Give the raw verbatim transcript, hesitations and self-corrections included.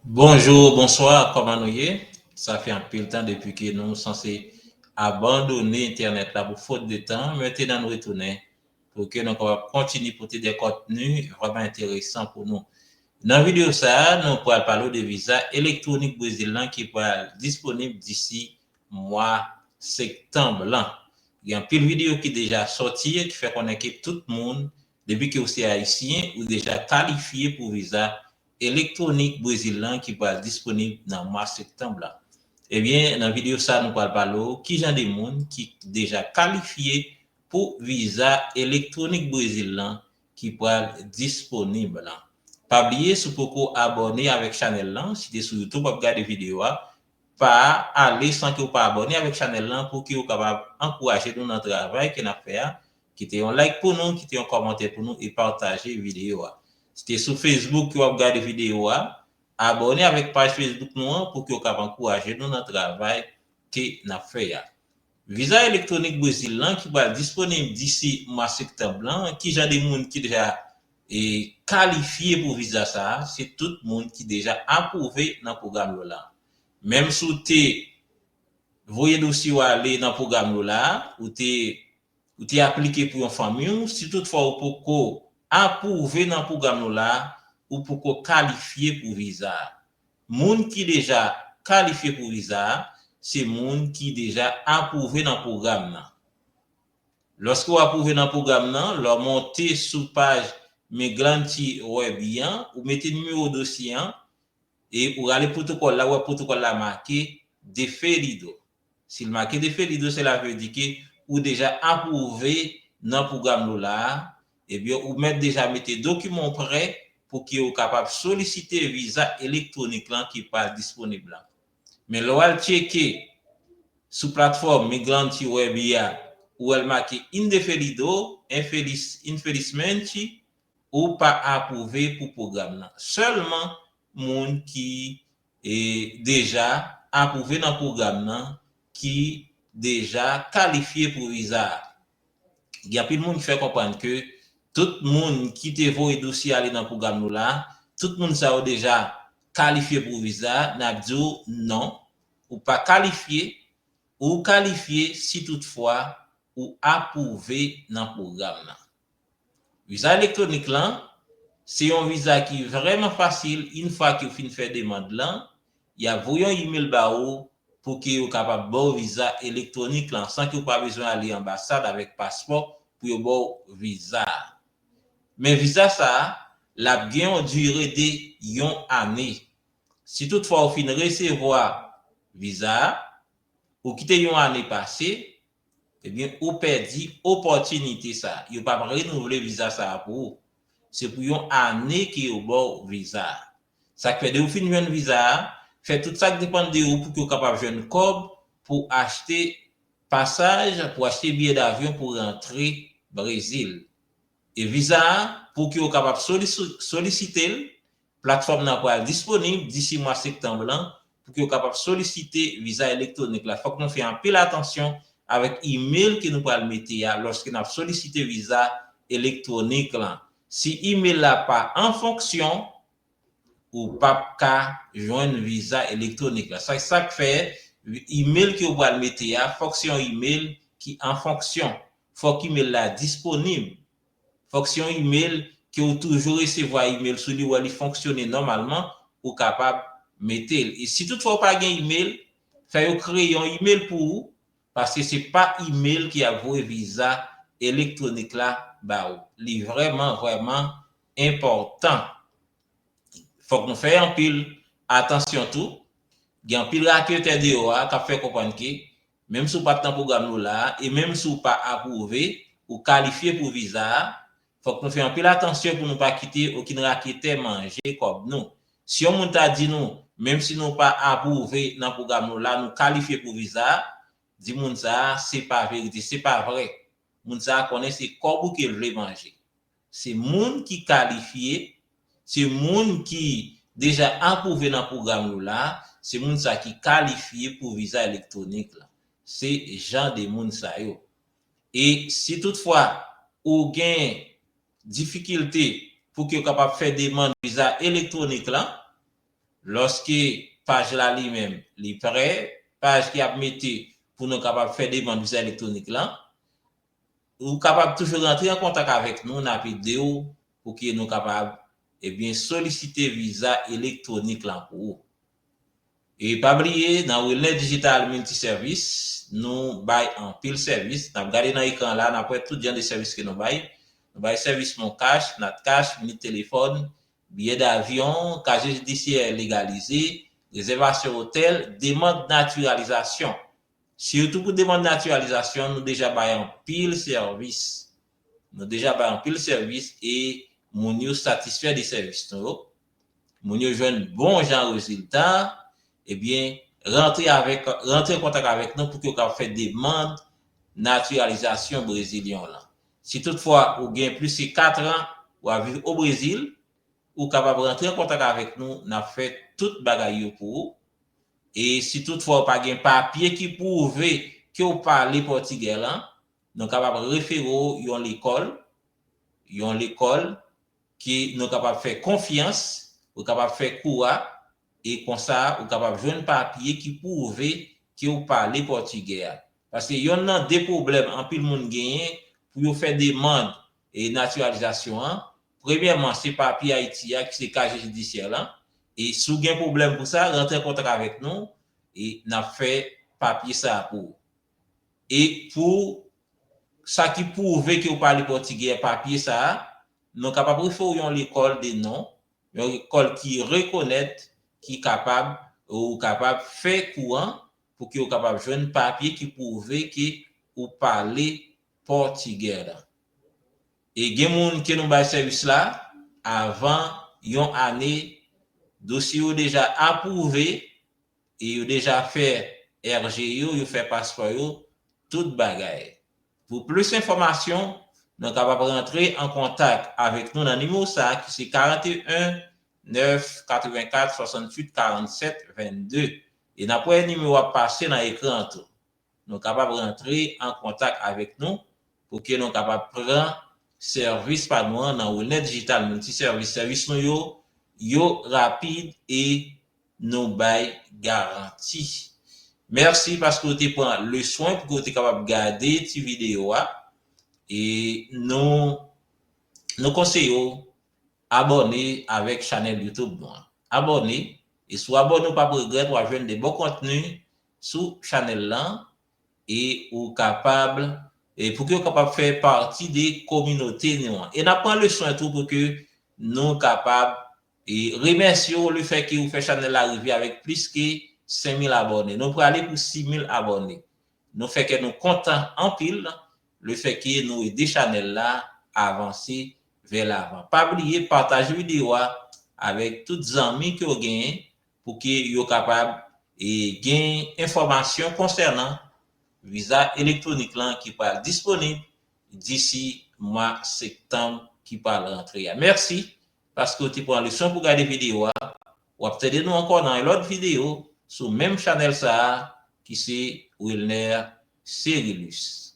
Bonjou, bonswa, kòman nou ye? Sa fè anpil tan depi ke nou sanse abandone entènèt la pou fot de tan. Mentnan nou retounen pou ke nou kapab kontinye pote de kontni vrèman enteresan pou nou. Nan videyo sa a, nou pral pale w de viza elektwonik Brezil lan ki pral disponib disi mwa septanm lan. Gen anpil videyo ki deja sòti ki fè konnen ke tout moun, depi ke w se ayisyen, ou deja kalifye pou viza elektwonik Brezil lan ki pral disponib nan mwa septanm lan. Ebyen, nan videyo sa, nou pral pale w kijan de moun ki deja kalifye pou viza elektwonik Brezil lan ki pral disponib lan. Pa bliye, si w poko abòne avèk chanèl lan, si te sou YouTube w ap gade videyo a, pa ale san ke w pa abòne avèk chanèl lan pou ke w kapab ankouraje nou nan travay ke n ap fè a. Kite yon like pou nou, kite yon kòmantè pou nou e pataje videyo a. Si te sou Facebook ke w ap gade videyo a, abòne avèk paj Facebook nou an pou ke w kapab ankouraje nou nan travay ke n ap fè a. Viza elektwonik Brezil lan ki pral disponib disi mwa septanm lan, kijan de moun ki deja e kalifye pou viza sa a? Se tout moun ki deja apwouve nan pwogram yo la. Menm si w te voye dosye w ale nan pwogram yo la, ou te, ou te aplike pou yon fanmi w, si toutfwa ou poko apwouve nan pwogram yo la, ou poko kalifye pou viza a. Moun ki deja kalifye pou viza a, se moun ki deja apwouve nan pwogram nan. Lòske w apwouve nan pwogram nan, lè w monte sou paj Migrante Web an, ou mete nimewo dosye an, e ou rale pwotokòl la, ou wè pwotokòl la make deferido. Si l make deferido, sela vle di ke ou deja apwouve nan pwogram nou la a, ebyen, ou mèt deja mete dokiman w prè pou ke w kapab solisite viza elektwonik lan ki pral disponib la. Men lè w al tcheke sou platfòm Migrante Web a, ou wè l make indeferido, infelis, infelizmente, ou pa apwouve pou pwogram nan. Sèlman moun ki e, deja apwouve nan pwogram nan, ki deja kalifye pou viza a. Gen anpil moun ki fè konprann ke tout moun ki te voye dosye ale nan pwogram nou la, tout moun sa yo deja kalifye pou viza a, n ap di w non, ou pa kalifye, ou kalifye si toutfwa ou apwouve nan pwogram nan. Viza elektwonik lan, se yon viza ki vrèman fasil, yon fwa ke w fin fè demann lan, y ap voye yon imèl ba ou pou ke yo kapab ba w viza elektwonik lan, san ke w pa bezwen ale anbasad avèk paspò pou yo ba w viza a. Men viza sa a, l ap gen yon dire de yon ane. Si toutfwa w fin resevwa viza a, ou kite yon ane pase, ebyen, ou pèdi opòtinite sa a. Yo p ap renouvle viza sa a pou ou. Se pou yon ane ke yo ba w viza a. Sa k fè, de ou fin jwenn viza a, fè tout sa k depann de ou pou ke w kapab jwenn kòb pou achte pasaj, pou achte biyè davyon pou rantre Brezil. E viza a, pou ke w kapab solisi-, solisite l, platfòm nan pral disponib disi mwa septanm lan pou ke w kapab solisite viza elektwonik la. Fòk nou fè anpil atansyon avèk imèl ke nou pral mete a lòske n ap solisite viza elektwonik lan. Si imèl la pa an fonksyon, ou p ap ka jwenn viza elektwonik la. Sa, sa k fè imèl ke w pral mete a, fòk se yon imèl ki an fonksyon. Fòk imèl la disponib. Fòk se yon imèl ke w toujou resevwa imèl sou li, wè li fonksyone nòmalman, ou kapab mete l. E si toutfwa w pa gen imèl, fè yo kreye yon imèl pou ou, paske se pa imèl ki ap voye viza elektwonik la ba ou. Li vrèman, vrèman enpòtan. Fòk nou fè anpil atansyon tou. Gen anpil raketè deyò a k ap fè konprann ke menm si w pa t nan pwogram nou la a, e menm si w pa apwouve, ou kalifye pou viza a, fòk nou fè anpil atansyon pou nou pa kite okenn raketè manje kòb nou. Si yon moun ta di nou, menm si nou pa apwouve nan pwogram nou la, nou kalifye pou viza a, di moun sa a, se pa verite, se pa vrè. Moun sa a konnen se kòb ou ke l vle manje. Se moun ki kalifye, se moun ki deja apwouve nan pwogram nou la, se moun sa ki kalifye pou viza elektwonik la. Se jan de moun sa yo. E si toutfwa ou gen difikilte pou ke w kapab fè demann viza elektwonik la, Lòske paj la li menm, li prè, paj ki ap mete pou nou kapab fè demann viza elektwonik lan, ou kapab toujou rantre an kontak avèk nou, n ap ede w pou ke nou kapab, ebyen, solisite viza elektwonik lan pou ou. E pa bliye, nan Wilner Digital Multiservice, nou bay anpil sèvis. N ap gade nan ekran la, n ap wè tout jan de sèvis ke nou bay. Nou bay sèvis MonCash, NatCash, minit telefòn, biyè davyon, kaziye jidisyè legalize, rezèvasyon otèl, demann natiralizasyon. Sitou pou demann natiralizasyon, nou deja bay anpil sèvis. Nou deja bay anpil sèvis e moun yo satisfè de sèvis nou yo. Moun yo jwenn bon jan rezilta, ebyen, rantre avèk, rantre an kontak avèk nou pou ke w kapab fè demann natiralizasyon brezilyen w lan. Si toutfwa ou gen plis ke kat an w ap viv o Brezil, ou kapab rantre an kontak avèk nou, n ap fè tout bagay yo pou ou. E si toutfwa ou pa gen papye ki pwouve ke w pale pòtigè lan, nou kapab refere w yon lekòl, yon lekòl ke nou kapab fè konfyans, ou kapab fè kou a, e konsa ou kapab jwenn papye ki pwouve ke w pale pòtigè a. Paske yonn nan de pwoblèm anpil moun genyen pou yo fè demann e natiralizasyon an, premyèman, se papye Ayiti a, ki se kaziye jidisyè lan. E si w gen pwoblèm pou sa, rantre an kontak avèk nou, e n ap fè papye sa a pou ou. E pou sa ki pwouve ke w pale pòtigè, papye sa a, nou kapab refere w yon lekòl de non, yon lekòl ki rekonèt, ki kapab, ou kapab fè kou an pou ke w kapab jwenn papye ki pwouve ke ou pale pòtigè la. E gen moun ke nou bay sèvis la, avan yon ane, dosye yo deja apwouve, e yo deja fè R G yo, yo fè paspò yo, tout bagay. Pou plis enfòmasyon, nou kapab rantre an kontak avèk nou nan nimewo sa a ki se karant e en, nèf katrevenkat, swasanntuit, karannsèt, vennde. E n ap wè nimewo a pase nan ekran an tou. Nou kapab rantre an kontak avèk nou pou ke nou kapab pran sèvis pa nou an nan Wilner Digital Multiservice. Sèvis nou yo, yo rapid e nou bay garanti. Mèsi paske w te pran le swen pou ke w te kapab gade ti videyo a. E nou, nou konseye w abòne avèk chanèl YouTube nou an. Abòne, e si w abòne, w p ap regrèt, w ap jwenn de bon kontni sou chanèl lan, e ou kapab, e pou ke w kapab fè pati de kominote nou an. E n ap pran le swen tou pou ke nou kapab, e remèsye w lefètke ou fè chanèl la rive avèk plis ke senk mil abòne. Nou prale pou sis mil abòne. Nou fè kè nou kontan anpil lefètke nou ede chanèl la avanse vè lavan. Pa bliye pataje videyo a avèk tout zanmi ke w genyen pou ke yo kapab, e, gen enfòmasyon konsènan viza elektwonik lan ki pral disponib disi mwa septanm ki pral rantre a. Mèsi paske w te pran le swen pou gade videyo a. W ap tande nou ankò nan yon lòt videyo sou menm chanèl sa a ki se Wilner Cerilus.